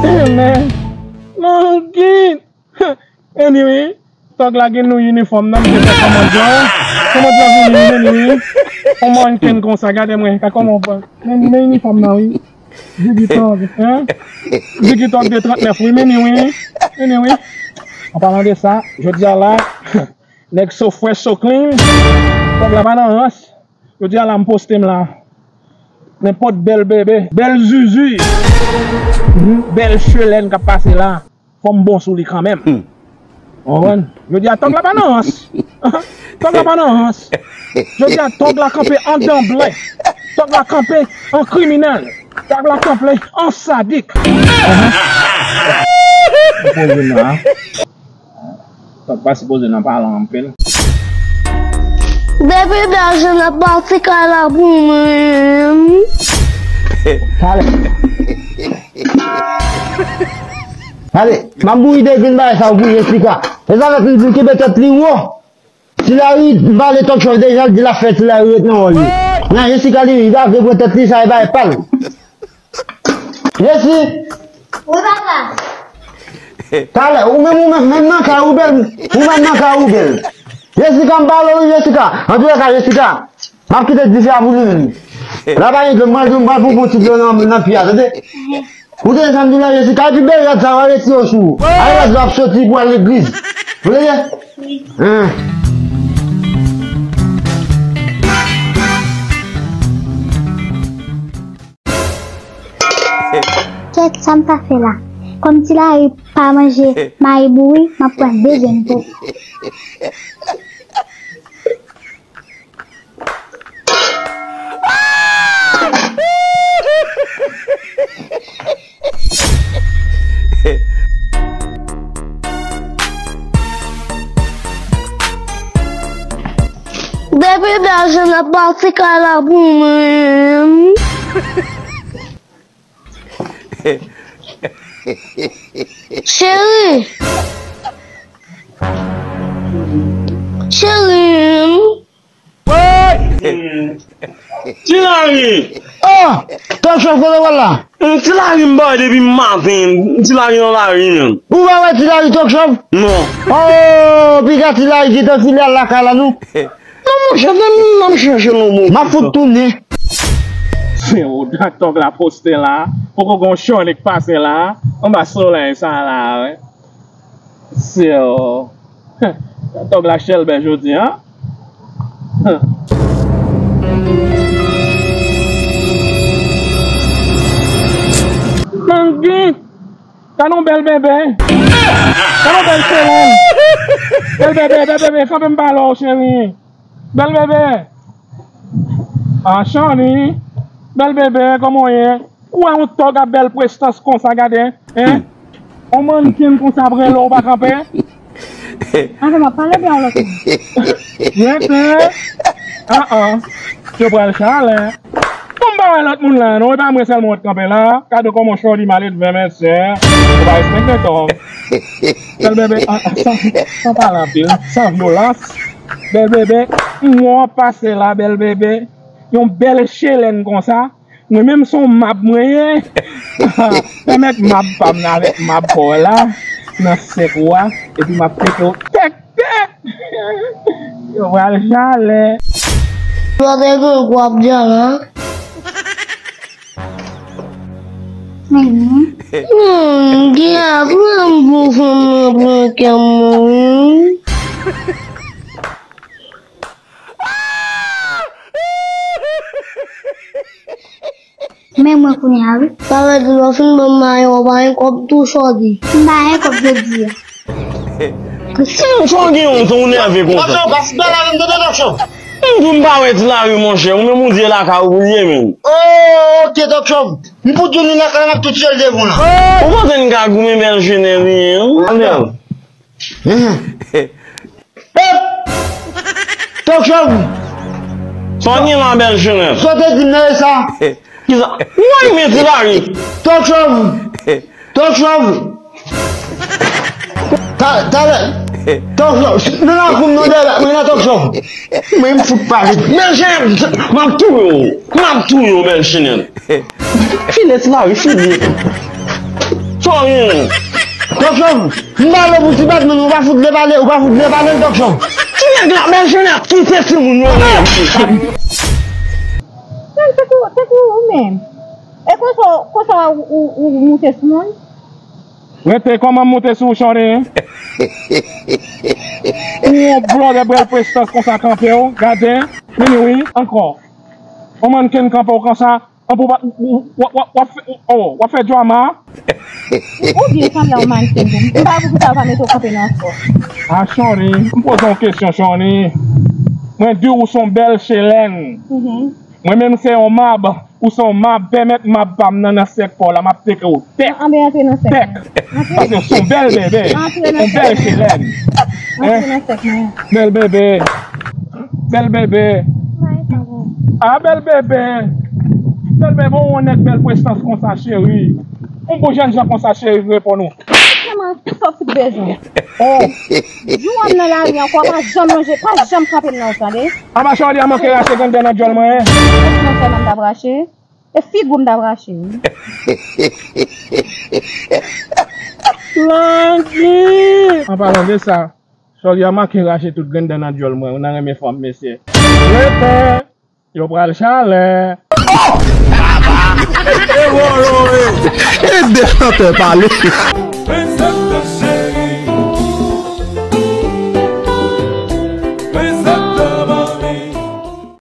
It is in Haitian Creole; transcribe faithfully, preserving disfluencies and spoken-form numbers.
Amen. Nan git. Anyway, Tòg la gen nou inifòm nan, m te fè kòmand lan. Kòmand lan vini, anyway. On mannequin konsa, gade mwen, ka kòman w pran. Men, men inifòm nan, wi. Ziggy Tòg, hein? Ziggy Tòg de trannèf, wi, men, wi. Men, wi. An palan de sa, jodi a la, nèg so fresh, so clean. Tòg la pa nan rans. Jodi a la, m poste m la. Nenpòt bèl bebe, bèl zuzu, bèl chelèn k ap pase la. Fò m bon sou li kanmenm. Ou konprann? Jodi a, Tòg la pa nan rans. Tòg la pa nan rans. Jodi a, Tòg la kanpe an danblè. Tòg la kanpe an kriminèl. Tòg la kanpe an sadik. Tòg pa sipoze nan palan anpil. Depi bèl je nan pati kay la pou mwen. Talè. Gade, m ap bouyi de grenn bagay sa w pou Jessica. E sa fè m di l kenbe tèt li wo. Ti Lari vale Tòg Chòv deja, l di l ap fè Ti Lari ret nan wòl li. Nan Jessica li, li ta vle pran tèt li, sa e bagay pa l. Jesi! Wi, papa. Talè, ou menm, ou menm, menm nan kay ou bèl, ou menm nan kay ou bèl. Jessica, m pale w wi, Jessica. Antoulèka, Jessica, m ap kite dife a pou li menm. La pa gen dlo, m pral di w, m pral pou bon ti dlo nan, nan pye a, tande? Ou tande sa m di w la, Jessica, epi bèl rad sa, w a retire w sou ou. Ay rad la ap soti pou al legliz. Ou tande? Wi. Hen. Kèt, sa m ta fè la? Kòm Ti Lari pa manje mayi bouri, m ap pran dezyèm pou. Depi bèl je nan pati kay la pou mwen. Cheri! Cheri! Ti Lari! Oh! Tòg Chòv, kote w al la? Ti Lari, m ba w depi maten. Ti Lari nan lari menm. Ou pa wè Ti Lari, Tòg Chòv? Non. Oh, piga Ti Lari gentan file al lakay la, non? Non, monchè, nan, nan m chèche nou bon. M ap fout tounen. Se ou, dat Tòg la poste la. Poko gon chònik pase la. Anba solèy sa la, wi. Se ou. Tòg la chèlbè jodi a. Mangit! Gade yon bèl bebe. Gade yon bèl chelèn. Bèl bebe, bèl bebe, kanpe m pale w, cheri. Bèl bebe. Ah, Shani. Bèl bebe, kòman w ye? Ou wè yon tòg a bèl prestans konsa, gade, hein? Yon mannken konsa ap rele w, ou pa kanpe? Avè m ap pale byen yon lòt moun. Rete. Ah, ah. Yo pral chalè. Bon, m pa wè lòt moun la, non. E pa mwen sèlman w t kanpe la. Gade kòman Shorty maledven, mesye. Ou pa respekte tòg. Bèl bebe, ah, ah, san, san pale anpil, san vyolans. Bèl bebe, m wè w ap pase la, bèl bebe. Yon bèl chelèn konsa. Mwen menm se yon mab mwen ye. Pèmèt mab pa m nan avèk mab pa w la nan sèk ou a, epi m ap pete w tèk tèk. Yo pral chalè. Yo te gen gwo ap dyan la. Men. Hmm, gen a pran m pou fanm nan pran kè m mwen. Men mwen kounye a, wi. Sa vle di lè w fin ban m mayo, w pa gen kòb tou, Shorty? M pa gen kòb jodi a. Si m fè w gen yon tan, ou nève konsa. Tòg Chòv, pa sipè la menm, tande, Tòg Chòv. M di w m pa wè Ti Lari, monchè. Ou menm ou di e lakay ou pou l ye menm. Oh, ok, Tòg Chòv. M pou di w nou lakay la, m ap tou tire l devan w la. Ou panse n ka goumen bèl jenè li ye, wi? Anèl. Ep! Tòg Chòv! Sa w gen la, bèl jenè? Sa w te di m nan e sa? Kisa? Woy, men Ti Lari! Tòg Chòv! Tòg Chòv! Ta-, talè! Tòg Chòv! Men nan kou m nan dèyè, men nan Tòg Chòv! Mwen, m fout pale. Bèl jenè! M ap touye w! M ap touye w, bèl jenè! File, Ti Lari, file! Dòk Jan, m pale pou ti bat, men ou pa fout vle pale, ou pa fout vle pale, Dòk Jan. Ti nèg la, men jan ap kite timoun yo menm. Menm tankou, tankou ou menm. E konsa, konsa ou, ou, ou moute sou moun? Rete, kòman m moute sou ou, Chonri? Ou yon blòdè bèl prestans konsa kanpe w, gade, vini wi, ankò. Yon mannken kanpe w konsa, anpou w, w, w, w, w ap fè, oh, w ap fè drama. Ou byen sanble yon mannken tou. M pa pou sa pa mete w kanpe nan spò. A, Chonri, m poze yon kesyon, Chonri. Mwen di w se yon bèl chelèn. Mhm. Mwen menm se yon mab, ou se yon mab, pèmèt mab pa m nan nan sèk pa w la, m ap teke w tèk. Anben antre nan sèk mwen. Tèk. Antre. Paske w se yon bèl bebe, yon bèl chelèn. Antre nan sèk mwen. Bèl bebe. Bèl bebe. A, bèl bebe. Bèl bebe, ou yon nèg bèl prestans konsa, cheri. Yon bon jèn jan konsa, cheri, reponn ou. Kòman sa w fout bezwen? Oh. Jou w ap nan lari ankò, pa janm lonje, pa janm frape m nan, ou tande? Anba Chonri a manke rache grenn dan nan djòl mwen, en. Èske nan sèlman m t ap rache? E figi w m t ap rache, wi. Langi! An palan de sa, Chonri a manke rache tout grenn dan nan djòl mwen, ou nan renmen fanm, mesye. Rete! Yo pral chalè. E de chantè pale.